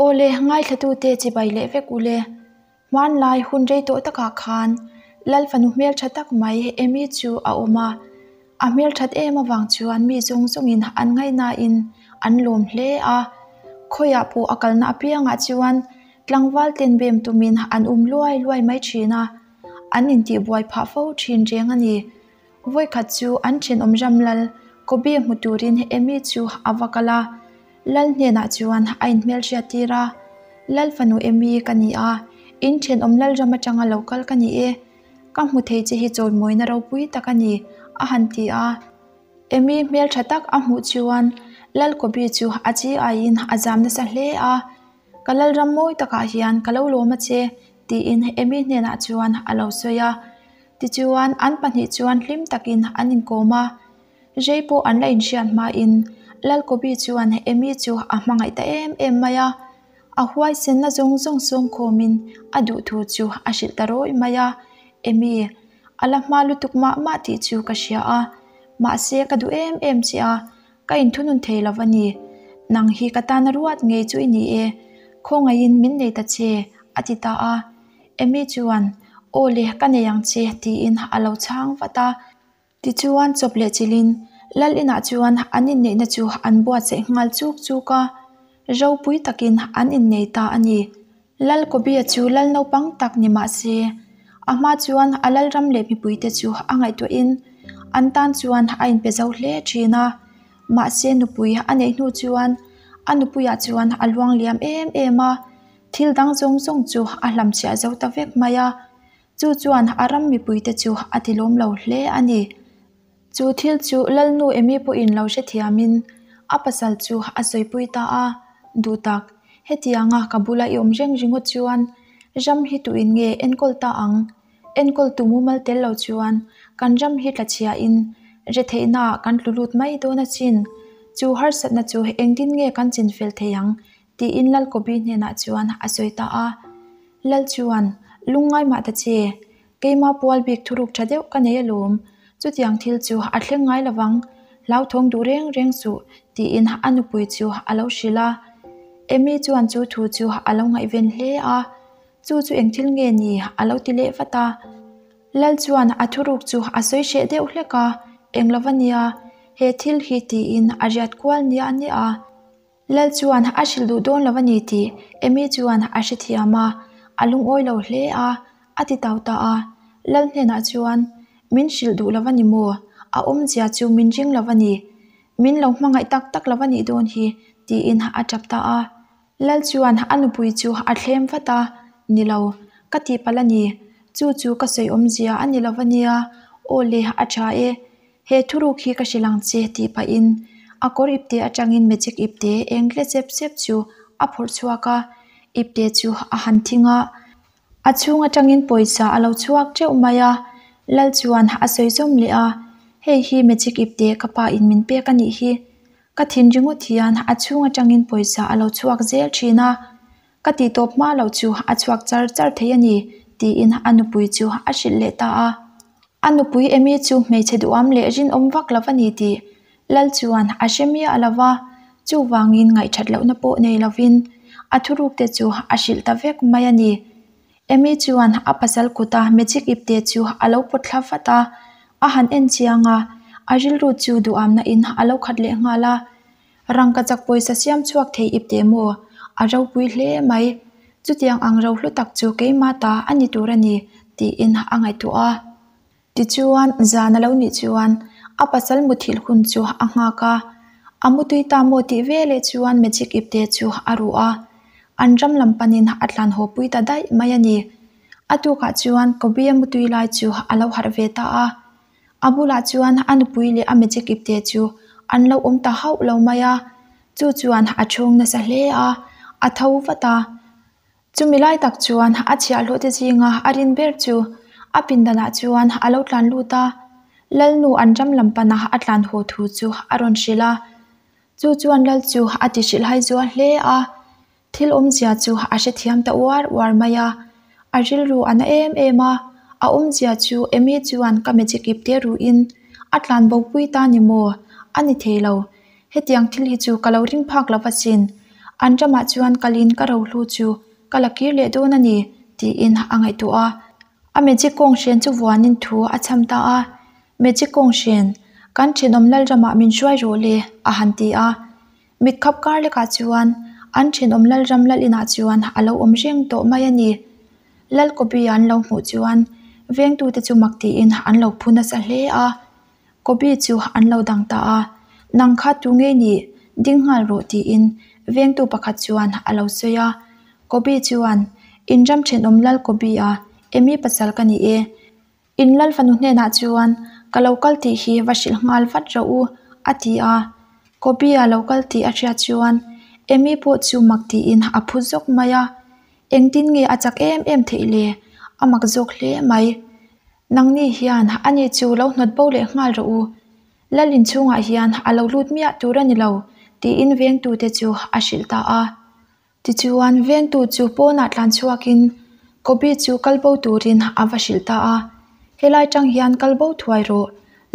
Awle, ngaithlatute chibai leh vek ule. Hmanlai hun rei tawh takah khan Lal fanu hmeltha tak mai Amy chu a awm a. A hmelthat em avang chuan mi zawng zawngin an ngaihnain an lawm hle a. Khawiah pawh a kalna apiangah chuan tlangval ten bem tumin an um luai luai mai thin a, an intihbuai phah fo thin reng a ni. Vawikhat chu an thenawm ram lal Kobe hmu turin Amy chu a va kal a, Lal hnenah chuan a inhmelhriat tir a, Lal fanu Amy ka ni a, in thenawm lal ram atanga lo kal ka ni e, ka hmu thei che hi chawimawina ropui tak a ni, a han ti a. Amy hmeltha tak a hmuh chuan Lal Kobe chu a chi aiin a zam nasa hle a, Ka lal ram mawi takah hian ka lo lawm a che, tiin Amy hnenah chuan a lo sawi a. Tichuan, an pahnih chuan hlim takin an inkawm a. Rei pawh an la inhriat hmain Lalkobi chuan Amy chu a hmangaih ta em em mai a. A huaisenna zawng zawng sawmkhawmin a duh thu chu a hrilh ta rawih mai a. Amy, a la hma lutuk mah mah tih chu ka hria a. Mahse, ka duh em em che a, ka inthunun thei lo a ni. Nang hi ka tana ruat ngei chu i ni e. Khawngaihin min nei ta che, a ti ta a. Amy chuan, Aw le, ka nei ang che, tiin a lo chhang vat a. Tichuan, chawp leh chilhin Lal inah chuan an inneihna chu an buatsaih nghal chuk chuk a, ropui takin an innei ta a ni. Lal Kobia chu lal naupang tak ni mah se, a hma chuan a lalram leh mipuite chu a ngaihtuahin an tan chuan a inpe zo hle thin a. Mahse, nupui a neih hnu chuan a nupuiah chuan a luang liam em em a. Thil dang zawng zawng chu a hlamchhiah zo ta vek mai a, chu chuan a ram mipuite chu a ti lawm lo hle a ni. Chu thil chu Lalnu Amy pawhin lo hrethiamin a pasal chu a sawipui ta a, Duh tak, hetianga ka bula i awm reng ringawt chuan ram hi tuin nge enkawl ta ang? Enkawl tu mumal tel lo chuan kan ram hi tlachhiain retheihnaah kan tlu lut mai dawn asin. Chu harsatna chu engtin nge kan chinfel thei ang? Tiin Lalkobi hnenah chuan a sawi ta a. Lal chuan, Lungngai mah ta che, keima pual bik thuruk tha deuh ka nei alawm, chutiang thil chu a thleng ngai lovang, hlauthawng duh reng reng suh, tiin a nupui chu a lo hrilh a. Amy chuan chu thu chu a lo ngaihven hle a, Chu chu eng thil nge ni? a lo ti leh vat a. Lal chuan a thuruk chu a sawi hreh deuh hlek a, Eng lova nia, he thil hi tiin a riat kual nia a nia. Lal chuan a hrilh duh dawn lo a ni tih Amy chuan a hrethiam a, a lungawi lo hle a, a ti tau ta a. Lal hnenah chuan, Min hrilh duh lo a ni maw? A awmzia chu min ring lo a ni. Min lo hmangaih tak tak lo a nih dawn hi, tiin a tap ta a. Lal chuan a nupui chu a thlem vat a, Ni lo, ka tihpalh a ni. Chu chu ka sawi awmzia a ni lo a nia, aw le, a tha e. He thuruk hi ka hrilh ang che tih pahin a kawr ipte atangin magic ipte eng tle chep chep chu a phawrh chhuak a, ipte chu a han thing a, a chhung atangin pawisa a lo chhuak teuh mai a, Lal chuan a sawi zawm leh a, hei hi magic ipte ka pa in min pek a nih hi, ka thin ringawt hian a chhung atangin pawisa a lo chhuak zel thin a, ka tih tawp hma loh chu a chhuak char char thei a ni tiin a nupui chu a hrilh leh ta a. A nupui Amy chu hmeichhe duham leh rinawm vak lo a ni tih Lal chuan a hre miah lo va, chuvangin ngaihthat lohna pawh nei lovin a thurukte chu a hrilh ta vek mai a ni. Amy chuan a pasal kuta magic ipte chu a lo pawt thla vat a, a han en chiang a, a rilru chu duhamna in a lo khat leh nghal a. Rangkachak pawisa siam chhuak thei ipte maw? A ropui hle mai. Chutiang ang ro hlu tak chu keimah ta a ni tur a ni, tiin a ngaihtuah a. Tichuan, zan a lo nih chuan a pasal muthilh hun chu a nghak a. A mutui ta maw tih veleh chuan magic ipte chu a ruh a. An ram lam panin a tlan haw pui ta daih mai a ni. A tukah chuan Kobe-a mutui lai chu a lo harh ve ta a. A bulah chuan a nupui leh a magic ipte chu an lo awm ta hauh lo mai a, chu chuan a chhung nasa hle a, a tho vat a. Chumi lai tak chuan a chhiahhlawh te zinga a rin ber chu a pindanah chuan a lo tlan lut a, Lalnu an ram lam pana a tlan haw thu chu a rawn hrilh a. Chu chuan Lal chu a ti hrilhhai zual hle a. Thil awmzia chu a hrethiam ta uar uar mai a, a rilru a na em em a, a awmzia chu Amy chuan ka magic ip te ruhin a tlan bo pui ta ni maw? A ni thei lo, hetiang thil hi chu ka lo ring phak lo asin. An ramah chuan kalin ka rohlu chu ka la kir leh dawn a ni, tiin a ngaihtuah a. A magic kawnghren chu vuanin thu a chham ta a. Magic kawnghren, kan thenawm Lalramah min hruai rawh le, a han ti a. Mit khap kar lekah chuan an thenawm Lalram lal inah chuan a lo awm reng tawh mai a ni. Lal Kobe an lo hmuh chuan vengtute chu mak tiin an lo phu nasa hle a. Kobe chu an lo dang ta a, Nang kha tu nge nih? Ding nghal rawh tiin vengtu pakhat chuan a lo sawi a. Kobe chuan, In ram thenawm Lal Kobe a, Amy pasal ka ni e. In lal fanu hnenah chuan ka lo kal tih hi va hrilh nghal vat rawh u, a ti a. Kobe-a lo kal tih a hriat chuan Amy pawh chu mak tiin a phu zawk mai a. Engtin nge a chak em em theih le? A mak zawk hle mai. Nangni hian ani chu lo hnawt bo leh nghal rawh u. Lal inchhungah hian a lo lut miah tur a ni lo, tiin vengtute chu a hrilh ta a. Tichuan, vengtu chu pawnah tlan chhuakin Kobe chu kal bo turin a va hrilh ta a, Helai tang hian kal bo thuai rawh,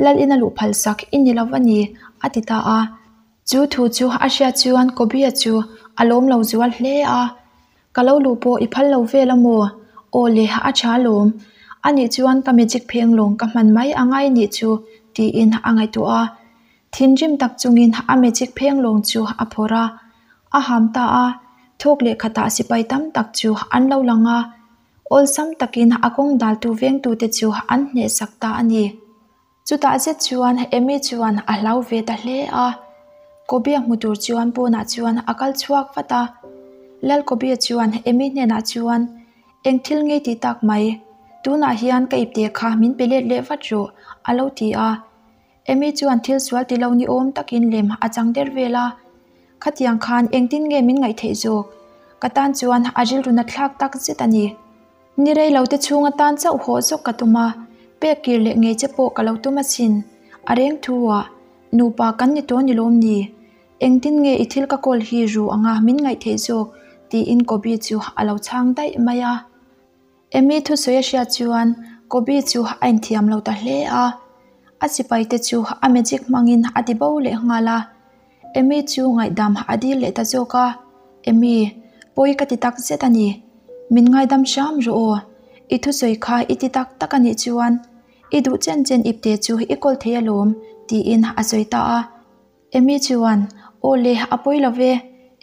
lal ina luh phal sak i ni lo a ni, a ti ta a. Chu thu chu a hriat chuan Kobe-a chu a lawm lo zual hle a, Ka lo luh pawh i phal lo vel a maw? Aw le, a tha lawm. Anih chuan ka magic pheng lawng ka hman mai a ngai nih chu, tiin a ngaihtuah a. Thinrim tak chungin a magic pheng lawng chu a phawrh a, a ham ta a, thawk leh khatah sipai tam tak chu an lo lang a, awlsam takin a kawng daltu vengtute chu an hnehsak ta a ni. Chutah zet chuan Amy chuan a hlau ve ta hle a, Kobe-a hmu tur chuan pawnah chuan a kal chhuak vat a. Lal Kobe-a chuan Amy hnenah chuan, Eng thil ngei ti tak mai, tunah hian ka ipte kha min pe let leh vat rawh, a lo ti a. Amy chuan thil sual ti lo ni awm takin lem a chang der vel a, Khatiang khan engtin nge min ngaih theih zawk? Ka tan chuan a rilru na thlak tak zet a ni. Ni rei lo te chhung atan chauh haw zawk ka tum a, pek kir leh ngei che pawh ka lo tum asin. A reng thu ah, nupa kan ni tawh ni lawm ni? Engtin nge i thil ka kawl hi ru anga min ngaih theih zawk? tiin Kobe chu a lo chhang daih mai a. Amy thusawi a hriat chuan Kobe chu a inthiam lo ta hle a, a sipai te chu a magic hmangin a ti bo leh nghal a. Amy chu ngaihdam a dil leh ta zawk a, Amy, pawi ka ti tak zet a ni. Min ngaidam hram rawh aw. I thusawi kha i ti tak tak a nih chuan i duh chen chen ipte chu i kawl thei alawm, tiin a sawi ta a. Amy chuan, Aw le, a pawi lo ve.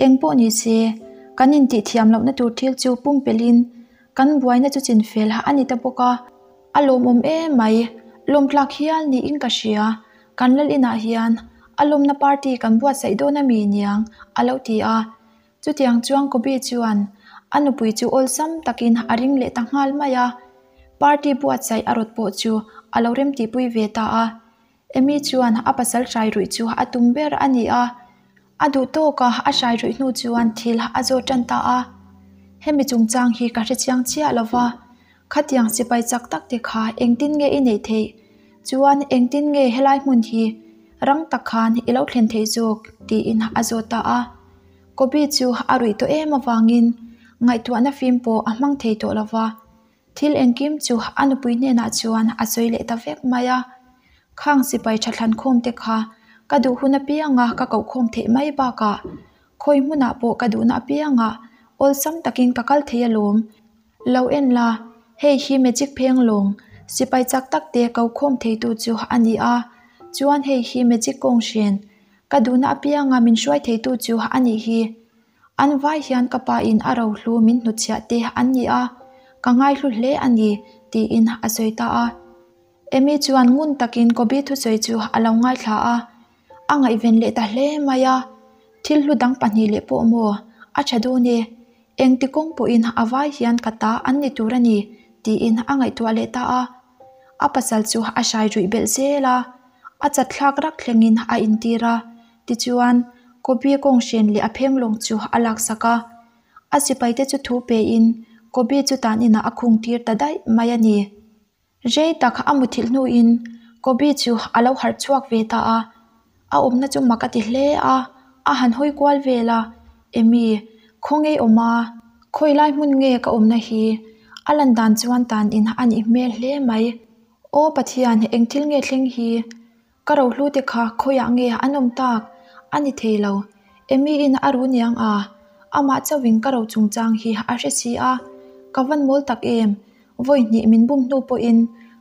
Eng pawh ni se, kan intih thiam lohna tur thil chu pumpelhin kan buaina chu chinfel a ni ta bawk a. A lawmawm em mai, lawmtlak hial niin ka hria. Kan lal inah hian a lawmna party kan buatsaih dawn a mi niang, a lo ti a. Chutiang chuan Kobe chuan a nupui chu awlsam takin a ring leh ta nghal mai a. Party buatsaih a rawt pawh chu a lo remtihpui ve ta a. Amy chuan a pasal hrai ruih chu a tum ber a ni a, a duh tawk a, a hrai ruih hnu chuan thil a zawt tan ta a. Hemi chungchang hi ka hrechiang chiah lo va, khatiang sipai chak tak te kha engtin nge i neih theih? Chuan engtin nge helai hmun hi rang tak khan i lo thlen theih zawk? tiin a zawt ta a. Kobe chu a ruih tawh em avangin ngaihtuahna fim pawh a hmang thei tawh lo va. Thil engkim chu a nupui hnenah chuan a sawi leh ta vek mai a, Khang sipai tha thlan khawm te kha ka duh hun apianga ka koh khawm theih mai bakah khawi hmunah pawh ka duhna apianga awlsam takin ka kal thei alawm. Lo en la, hei hi magic pheng lawng sipai chak tak te ko khawm theitu chu a ni a, chuan hei hi magic kawng hren ka duhna apianga min hruai theitu chu a nih hi. An vai hian ka pa in a rohlu min hnutchhiah te an ni a, ka ngaihlu hle a ni, tiin a sawi ta a. Amy chuan ngun takin Kobe thusawi chu a lo ngaithla a, a ngaihven leh ta hle mai a. Thil hlu dang pahnih leh pawh maw? A tha dawn e. Engti kawng pawhin a vai hian ka ta an ni tur a ni, tiin a ngaihtuah leh ta a. A pasal chu a hrai ruih belh zel a, a chatthlak rak thlengin a intir a. Tichuan, Kobe kawnghren leh a phenglawng chu a laksak a. A sipaite chu thu pein Kobe chu tan inah a khung tir ta daih mai a ni. Rei tak a muthilh hnuin Kobe chu a lo harh chhuak ve ta a. A awmna chu mak a ti hle a, a han hawi kual vel a, Amy, khawnge awm a? Khawi lai hmun nge ka awmna hi? A lan dan chuan tan in a nih hmel hle mai. Aw Pathian, eng thil nge thleng hi? Ka rohlu te kha khawiah nge an awm tak? A ni thei lo. Amy in a ru niang a? Amah chauhin ka ro chungchang hi a hre si a, ka van mawl tak em? Vawi hnih min bum hnu pawhin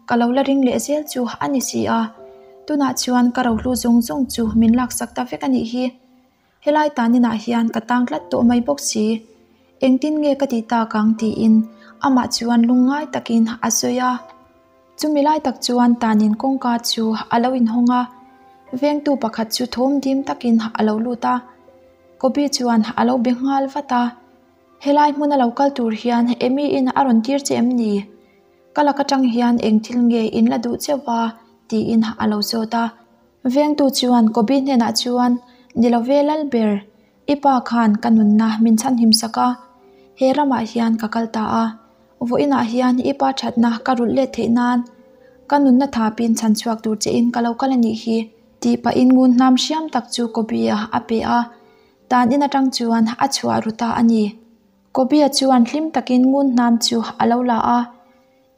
ka lo la ring leh zel chu a ni si a, tunah chuan ka rohlu zawng zawng chu min laksak ta vek a nih hi. Helai taninah hian ka tang tlat tawh mai bawk si. Engtin nge ka tih tak ang tiin amah chuan lungngai takin a sawi a. Chumi lai tak chuan tanin kawngka chu a lo inhawng a, vengtu pakhat chu thawm dim takin a lo lut a. Kobe chuan a lo be nghal vat a, Helai hmuna lo kal tur hian Amy in a rawn tir che em ni? Ka lak atang hian eng thil nge in la duh cheuh va? tiin a lo zawt a. Vengtu chuan Kobe hnenah chuan, Ni lo ve lal ber, i pa khan ka nunna min chhanhim sak a, he ramah hian ka kal ta a, vawiinah hian i pa thatna ka rulh let theih nan ka nunna thapin chhanchhuak tur chein ka lo kal a nih hi, tih pahin ngun hnam hriam tak chu Kobe-a a pe a. Tan in atang chuan a chhuah ru ta a ni. Kobia chuan hlim takin ngun hnam chu a lo la a,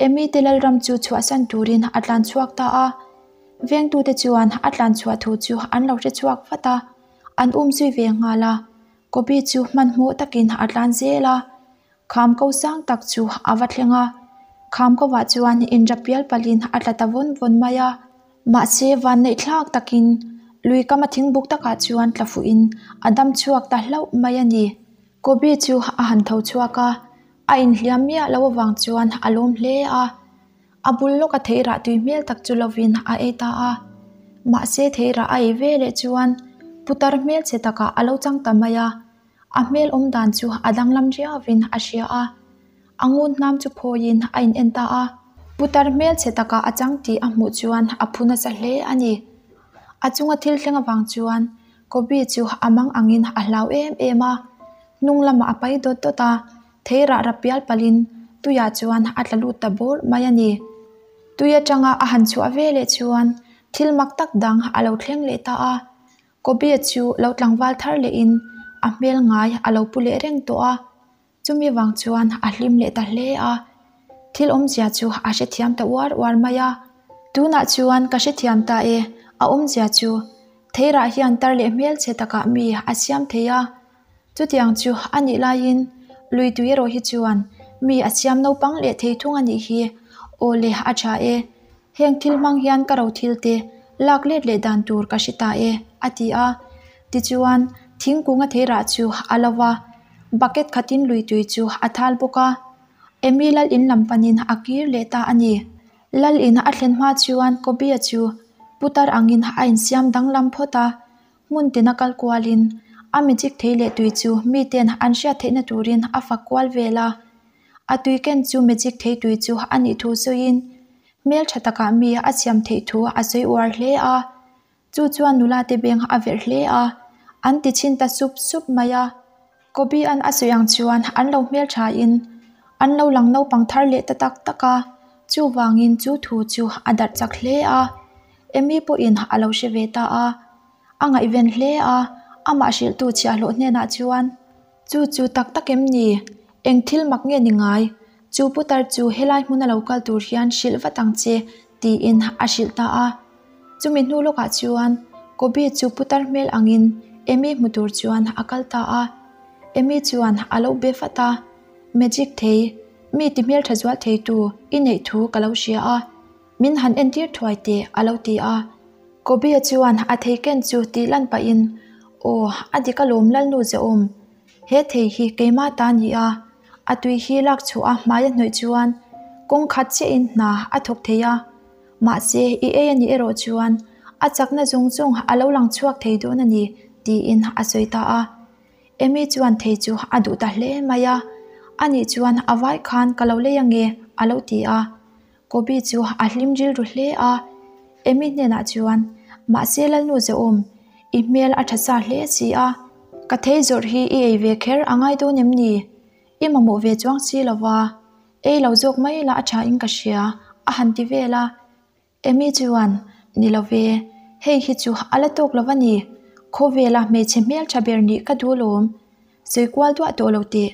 Amy te lalram chu chhuahsan turin a tlan chhuak ta a. Vengtute chuan a tlan chhuah thu chu an lo hre chhuak vat a, an um zui ve nghal a. Kobi chu hmanhmawh takin a tlan zel a, kham ko sang tak chu a va thleng a. Kham kovah chuan inra pial palhin a tla ta vawn vawn mai a. Mahse, vanneih thlak takin lui kama thingbuk takah chuan tla fuhin a dam chhuak ta hlauh mai a ni. Kobe chu a han tho chhuak a, a inhliam miah loh avang chuan a lawm hle a. A bul lawka theirah tui hmel tak chu lovin a ei ta a. Mahse, theirah a ei ve leh chuan putar hmelchhe takah a lo chang ta mai a. A hmel awm dan chu a danglam riauvin a hria a, a ngun hnam chu phawiin a in en ta a. Putar hmelchhe takah a chang tih a hmuh chuan a phu nasa hle a ni. A chunga thil thleng avang chuan Kobe chu a mang angin a hlau em em a, hnung lamah a pai dawt dawt a, thei rah rap pial palhin tuiah chuan a tla lut ta bawrh mai a ni. Tui atanga a han chhuah ve leh chuan thil mak tak dang a lo thleng leh ta a. Kobe chu lo tlangval thar lehin a hmel ngai a lo pu leh reng tawh a, chumi vang chuan a hlim leh ta hle a. Thil awmzia chu a hrethiam ta uar uar mai a, Tunah chuan ka hrethiam ta e, a awmzia chu Theirah hian tar leh hmelchhe takah mi a siam thei a, chutiang chu a nih laiin lui tui erawh hi chuan mi a siam naupang leh thei thung a nih hi, aw le a tha e. Heng thil hmang hian ka ro thil te lak let leh dan tur ka hre ta e, a ti a. Tichuan, thingkung a thei rah chu a lo va, bucket khatin lui tui chu a thal bawk a. Amy lal in lam panin a kir leh ta a ni. Lal in a thlen hma chuan Kobe-a chu putar angin a insiam danglam phawt a, hmun tina kal kualin a magic thei leh tui chu miten an hriat theihna turin a fak kual vel a. A tui ken chu magic thei tui chu a nih thu sawiin hmel tha takah mi a siam theih thu a sawi uar hle a. Chu chuan nula te beng a verh hle a, an ti chhin ta sup sup mai a. Kobe an a sawi ang chuan an lo hmel thain an lo lang naupang thar leh ta tak tak a, chuvangin chu thu chu a darh chak hle a. Amy pawhin a lo hre ve ta a, a ngaihven hle a, amah hrilhtu chhiahhlawh hnenah chuan, Chu chu tak tak em ni? Eng thil mak nge ni ngai? Chu putar chu helai hmuna lo kal tur hian hrilh vat ang che, tiin a hrilh ta a. Chumi hnu lawkah chuan Kobe chu putar hmel angin Amy hmu tur chuan a kal ta a. Amy chuan a lo be vat a, Magic thei, mi ti hmeltha zual theitu i neih thu ka lo hria a. Min han entir thuai teh, a lo ti a. Kobe chuan a thei ken chu tih lan pahin, Aw, a dik alawm Lalnu Zehawm. He thei hi keimah ta a ni a, a tui hi lak chhuah a hmai a hnawih chuan kawng khat chiahin hna a thawk thei a. Mahse, i ei a nih erawh chuan a chakna zawng zawng a lo lang chhuak thei dawn a ni, tiin a sawi ta a. Amy chuan thei chu a duh ta hle mai a, Anih chuan a vai khan ka lo lei ange, a lo ti a. Kobe chu a hlim rilru hle a, Amy hnenah chuan, Mahse Lalnu Zehawm, i hmel a tha sa hle si a, ka thei zawrh hi i ei ve kher a ngai dawn em ni? I mamawh ve chuang si lo va, ei lo zawk mai la a tha in ka hria, a han ti vel a. Amy chuan, Ni lo ve, hei hi chu a la tawk lo va ni, khawvela hmeichhe hmel tha ber nih ka duh alawm, sawi kual duah tawh lo teh,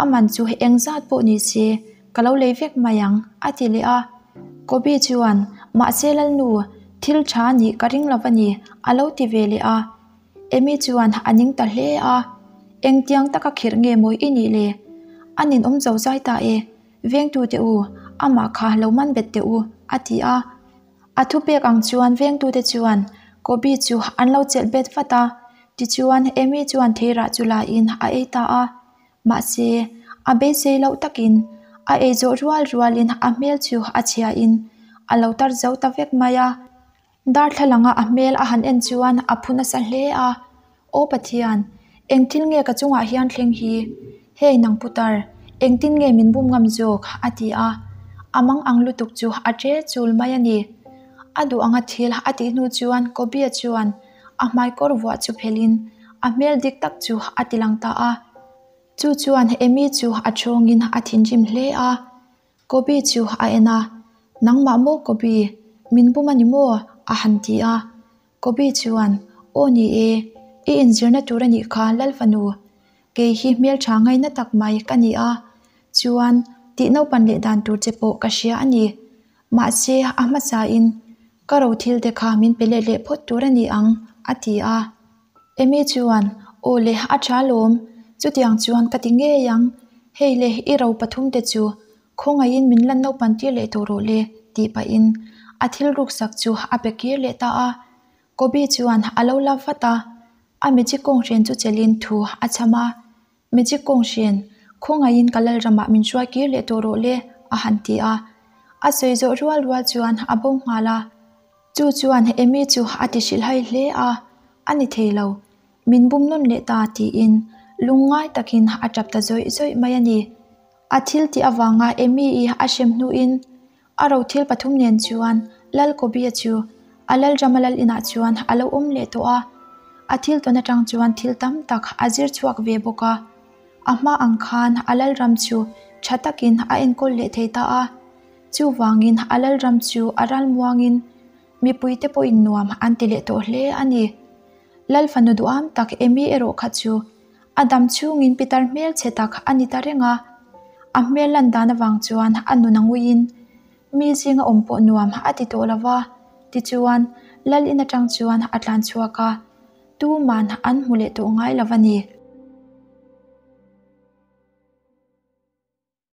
a man chu eng zat pawh ni se ka lo lei vek mai ang, a ti leh a. Kobe chuan, Mahse Lalnu, thil tha nih ka ring lo va ni, a lo ti ve leh a. Amy chuan a ning ta hle a. Engtiang taka khirh nge mawi i nih le? A ninawm zo zai ta e, vengtute u, amah kha lo man bet teh u, a ti a. A thupek ang chuan vengtute chuan Kobe chu an lo chelh bet vat a, tichuan Amy chuan theirah chu lain a ei ta a. Mahse, a beisei loh takin a ei zawh rual rualin a hmel chu a chhiain a lo tar zo ta vek mai a. Darthlalanga a hmel a han en chuan a phu nasa hle a, Aw Pathian, engthil nge ka chungah hian thleng hi? Hei nang putar, engtin nge min bum ngam zawk? a ti a. A mang ang lutuk chu a ṭe chul mai a ni. A duh anga thil a tih hnu chuan Kobia chuan a hmaikawr vuah chu phelhin a hmel dik tak chu a ti lang ta a. Chu chuan Amy chu a ṭhawngin a thinrim hle a. Kobe chu a en a, Nangmah maw Kobe, min bum a ni maw? a han ti a. Kobe chuan, Aw ni e, i inzirna tur a nih kha Lalfanu. Kei hi hmeltha ngaina tak mai ka ni a, chuan tih naupan leh dan tur che pawh ka hria a ni. Mahse a hmasain ka ro thil te kha min pe let leh phawt tur a ni ang, a ti a. Amy chuan, Aw le, a tha lawm. Chutiang chuan ka ti ngei ang. Hei le, i ro pathumte chu khawngaihin min lan naupan tir leh tawh rawh le, tih pahin a thil ruksak chu a pe kir leh ta a. Kobe chuan a lo la vat a, a magic kawnghren chu chelhin thu a chham a. Magic kawnghren, khawngaihin ka Lalramah min hruai kir leh tawh rawh le, a han ti a. A sawi zawh rual rual chuan a bo nghal a. Chu chuan Amy chu a ti hrilhhai hle a, a ni thei lo. Min bum nawn leh ta tiin lungngai takin a tap ta zawih zawih mai a ni. A thil tih avanga Amy-i a hrem hnuin a ro thil pathum nen chuan Lal Kobia chu a Lalrama lal inah chuan a lo awm leh tawh a. A thil tawn atang chuan thil tam tak a zir chhuak ve bawk a. A hma ang khan a Lalram chu tha takin a enkawl leh thei ta a. Chuvangin a Lalram chu a ralmuangin mipuite pawhin nuam an ti leh tawh hle a ni. Lal fanu duham tak Amy erawh kha chu a dam chhungin pitar hmel chhe tak a ni ta reng a. A hmel lan dan avang chuan a nun a nguiin mi zinga awm pawh nuam a ti tawh lo va. Tichuan, Lal in atang chuan a tlan chhuak a, tuman an hmu leh tawh ngai lo a ni.